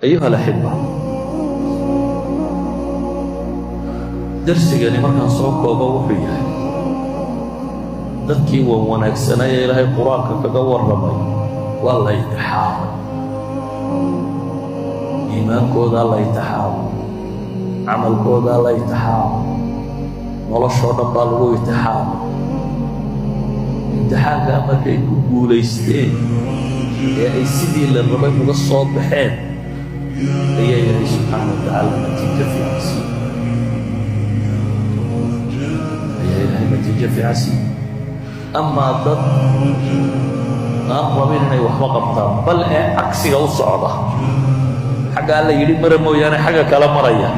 أيها الأحبة, darsigani markaan soo koobo wuxuu yahay: dadkii wan wanaagsanaa ee Ilaahay Qur-aanka kaga warramay waa la imtixaamay, iimaankoodaa la imtixaamay, camalkoodaa la imtixaamay, noloshoo dhan baa lagu imtixaamay. Imtixaankaa markay ku guulaysteen ee ay sidii la rabay uga soo baxeen, ayaa Ilaahay subxaana wa tacaala natiijo fiican siiyey, ayaa Ilaahay natiijo fiican siiyey. Amaa dad aan rabin inay waxba qabtaan, bal ee cagsiga u socda, xagga Alla yidhi mara mooyaane xagga kale maraya.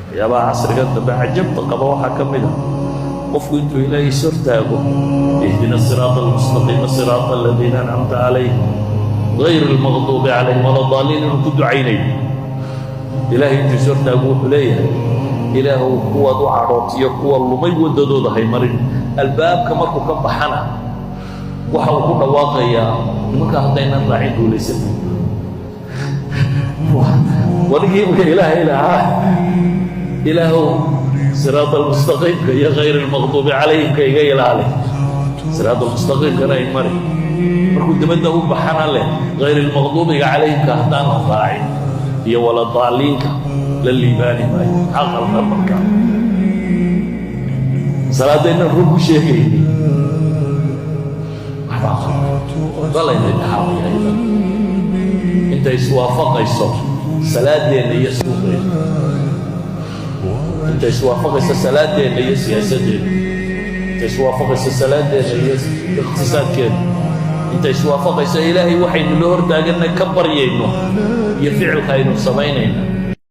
Waxyaabaha casriga dambe cajabta qaba waxaa ka mid a qofku intuu Ilaahay is hortaago, "اهدنا الصراط المستقيم صراط الذين أنعمت عليهم غير المغضوب عليهم ولا الضالين" inuu ku ducaynayo. Ilaahay intuu is hortaago wuxuu leeyahay, "Ilaahow, kuwaad u cadhootiyo kuwa lumay waddadooda hay marin." Albaabka markuu ka baxana waxa uu ku dhawaaqayaa, "Nimanka haddaynan raacin guulaysan." Wadigii imka Ilaahay lahaa, "Ilaahow, siraat almustaqiimka iyo غير المغضوب calayhimka iga ilaali, siraat almustaqiimkana ay mari," markuu dabadda u baxana leh, غير المغضوب calayhimka haddaan la raacin iyo ولا الضالين ka la liibaani maayo. Maxaa qaldan marka? Salaadaynan run ku sheegayni waxbaa qaldan. Waa layna imtixaamaya idan. Intay iswaafaqayso salaadeenna iyo suuqeenna, intay iswaafaqayso salaadeenna iyo siyaasadeenna, intay iswaafaqayso salaadeenna iyo iqtisaadkeenna, intay iswaafaqayso Ilaahay waxaynu la hortaaganna ka baryayno iyo ficilka aynu samaynayna.